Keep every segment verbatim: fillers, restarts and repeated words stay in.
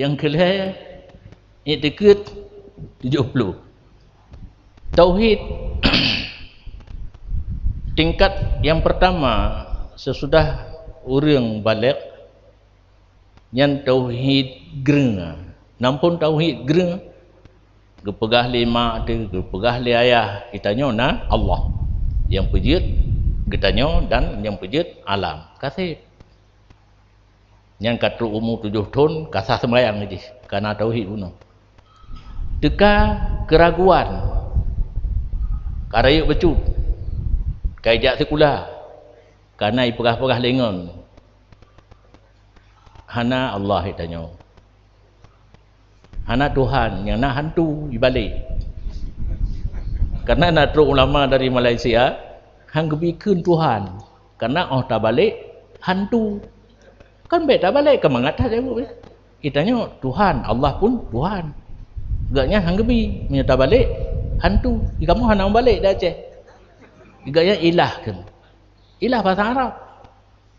Nyang keu lhèe, i'tikad tujoh ploh. Tauhid tingkat nyang pertama sesudah ureuëng balek, nyan tauhid greueng. Nampôn tauhid greueng, geupeugah lé mak teuh, geupeugah lé ayah, geutanyoe na Allah nyang peujeuet geutanyoe dan nyang peujeuet alam. Ka sép. Nyang ka trok umu tujoh thon, ka sah seumayang jih, ka na tauhid bunoe. Teuka keuraguan, ka rayeuk bacut, ka ijak sikula, ka na ipeugah-peugah lé ngon. Hana Allah geutanyoe. Hana Tuhan, nyang na hantu ibalek. Karena na trok ulama dari Malaysia, han geubi kheun Tuhan. Karena óh tabalek, hantu. Kan bèk tabalek, ka mangat that jaweueb. Geutanyoe Tuhan, Allah pun Tuhan. Gobnyan han geubi, meunyoe tabalek, hantu. Di kamoe hana mubalek di Aceh. Gobnyan ilah kheun. Ilah bahasa Arab.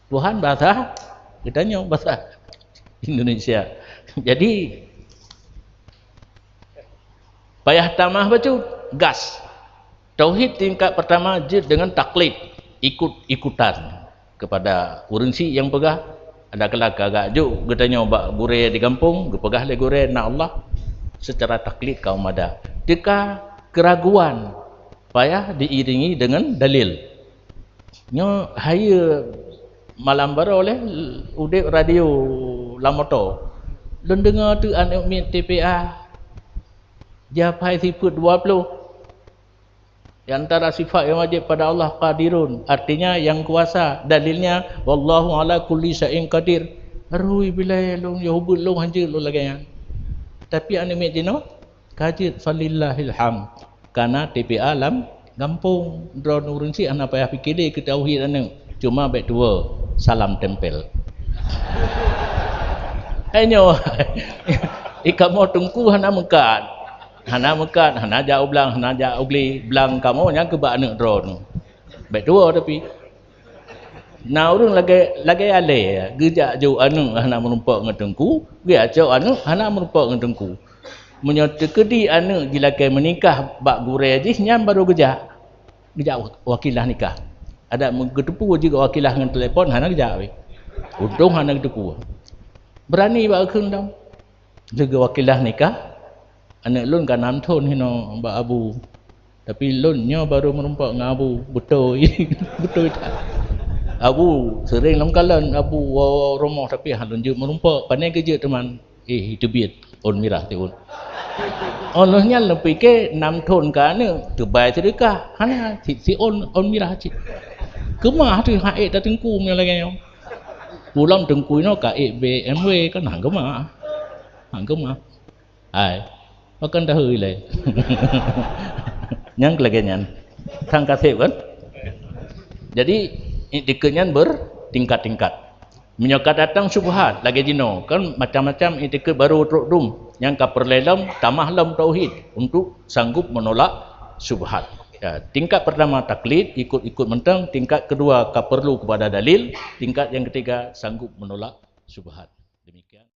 Tuhan bahasa geutanyoe, bahasa Indonesia. Jadi, payah tamah bacut, gas. Tauhid tingkat pertama jeuet deungon taklid, ikut-ikutan kepada ureuëng syiek nyang peugah. Ada keulaka gak juk geutanyoe bak gurèe di gampông, geupeugah lé gurèe na Allah, secara taklid kaum ada. Teuka keuraguan, payah diiringi deungon dalil. Nyoe hayeue malam baroe lé udeb radio lam moto. Lôn deungoe teuk aneuk miet T P A jihapai sifeuet dua ploh. Di antara sifat nyang wajéb pada Allah, qadirun, artinya yang kuasa. Dalilnya, wallahu ala kulli syai'in qadir. Rui bilai lôn, ya ubeut lôn hanjeuet lôn lagèe nyan. Tapi aneuk miet jinoe ka jeuet, falillahil hamd. Ka na T P A lam gampông. Droeneuh ureuëng syiek hana payah pike lé keu tauhid aneuk. Cuma bèk tuwoe, salam tempel. Hai nyoe, di kamoe teungku hana meukat. Hana meukat, hana jak u blang, hana jak u glé. Blang kamoe nyan keu bak aneuk droeneuh. Bèk tuwoe tapi. Na ureuëng lagèe, lagèe alèe, geujak jok aneuk hana meurumpok ngon teungku, geujak cok aneuk hana meurumpok ngon teungku. Meunyoe teukeudi aneuk jilakèe meunikah bak gurèe jih, nyan barô geujak. Geujak wa-, wakilah nikah. Adak meu-, geuteupeue jih wakilah ngon telepon, hana geujak wéh. Untông hana geuteupeue. Beurani bak kheun dong. Lheueh geuwakilah nikah, aneuk lôn ka nam thon hinoe bak abu. Tapi lôn nyoe barô meurumpok ngon abu, beutôi. Beutôi that. Abu seuréng lôn kalon, abu woe-woe rumoh, tapi han lôn jeuet meurumpok. Pane geujeuet teuma? Eh, teubiet ôn mirah siôn. Óh lheueh nyan lôn pike nam thon ka aneuk, teubai seudeukah. Hana, si, siôn ôn mirah cit. Keumah teuh han ék tateungku meunyoe lagèe nyoe. Pulang teungku inoe ka ék B M W kan han keumah. Han keumah. Hai, pakon tahu ilée. Nyang lagée nyan. Sang kaseb kan? Jadi, iktikeuet nyan bertingkat-tingkat. Meunyoe ka datang syubhat lagée jinoe, kan macam-macam iktikeuet baru trok dum, nyang ka peureulée lom, tamah lom tauhid untuk sanggup menolak syubhat. Ya, tingkat pertama taklid, ikut-ikut mantong, tingkat kedua ka perlu kepada dalil, tingkat yang ketiga sanggup menolak syubhat. Demikian.